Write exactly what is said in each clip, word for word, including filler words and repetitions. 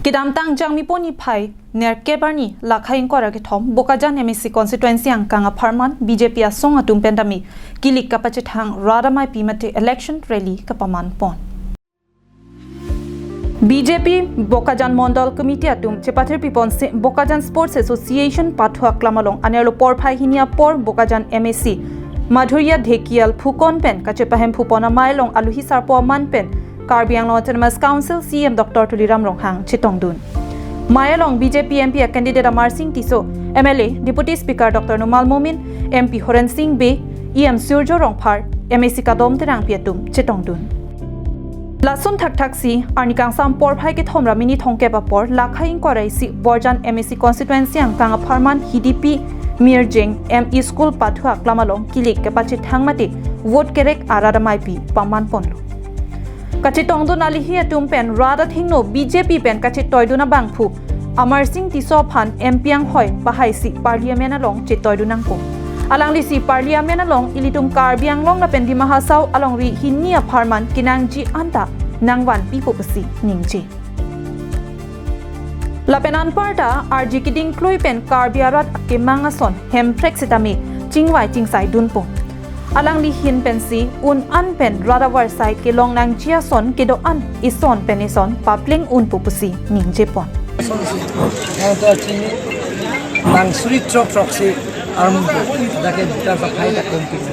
Kedamtang Jangmipo niphai nerkep arni lakha ingkoi ra kethom Bokajan M A C constituency angkang apharman B J P asong atum pen tame kilik kapachethang rat amaipi mate election rally kapaman pon. B J P Bokajan Mondol Committee atum chepathirpi ponsi Bokajan Sports Association pathu aklam along anerlo porphai hini apor Bokajan M A C Madhurya Dhekial Phukon pen kachepahemphu pon amei along aluhi sarpo aman pen Karbi Anglong Autonomous Council C E M Doctor Tuliram Ronghang chetongdun. Mei along B J P M P a candidate Amar Singh Tisso, M L A, Deputy Speaker Doctor Numal Momin, M P Horen Sing Bey, E M Surjo Rongphar, M A C Kadom Terangpi atum chetongdun. Lason thakthak si arni kangsam porphai kethom ra minit thomkep apor lakha ingkoi ra isi Bokajan M A C constituency angkang apharman Hidipi Mirjeng M E School pathu aklam along kilik kapachethang mate vote kerek arat amaipi paman ponlo. Kachetongdun alihi atum pen rat athengno B J P pen kachetoidun abangphu Amar Singh Tisso aphan M P anghoi pahaisi Parliament along chetoidun nangkok. Alanglisi Parliament along ilitum Karbi Anglong lapen Dima Hasao alongri hini apharman kenangji anta nangvanpipo pusi ningje. Lapen anparta arji keding klui pen Karbi arat kemang ason hemprek sitame chingvai chingsai dunpo. Alangli ahin pensi un-an pen rat avarsai kelong nangji ason kedo-an ison pen ison papleng unpo pusi ningje pon. Yang to chini bang suri trok trok si armumpo, dak ke bukan pakai tak kompis.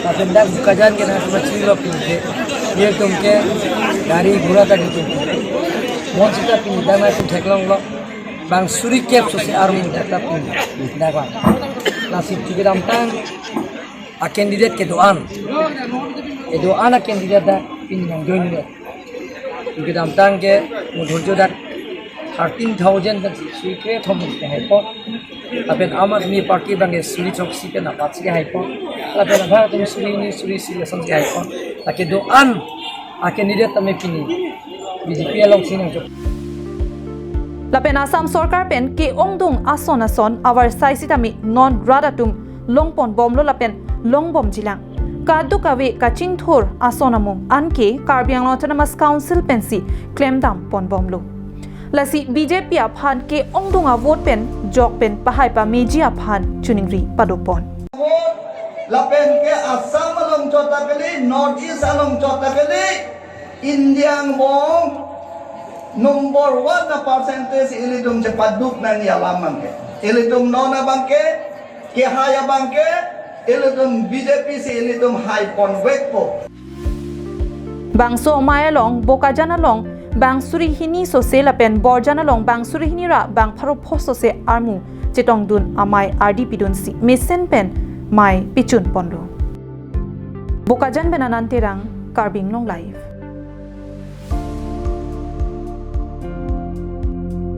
Lapen dak Bokajan ke nangtum chini lo pin ke, ilitum ke gari gura ta gitu. Mon sita pin dama tum theklonglo. Bang suri kep so si armum dak ta pin. Dak bang. Lasi kedamtang a candidate kedo-an. Kedo-an a candidate dak pini nangjoin lo. Kedamtang ke Madhurya dak thirteen thousand dak suri kethom ke haipon. Lapen Aam Aadmi Party abang ke suri throksi pen apatsi haipon. Lapen abang atum suri hini suri isi lason si haipon. Lake do-an a candidate tame pini B J P alongsi nangchok. Lapen Assam Sorkar pen ke-ongdung ason ason avarsai sitame non rat atum longponbomlo lapen longbomjilang. Kadokave kachingthur ason amung anke Karbi Anglong Autonomous Council pensi klemdam ponbomlo. Lasi B J P aphan ke-ongdung avote pen jok pen pahai pameji aphan choningri padopon. Lapen ke Assam along chot ta kali, North East along chot ta kali, India angbong number one na percentage ilitum chepaduk nangji alam abangke. Ilitum non abangke, kehai abangke, ilitum B J P si ilitum haiponvekpo. Bangso amei along, Bokajan along, bang suri hini sose lapen Bokajan along, bang suri hini ra, bang pharo pho sose armu chetongdun amei ardi pidunsi mesen pen mei pichun ponlo. Bokajan pen Anand Terang, Karbi Anglong Live.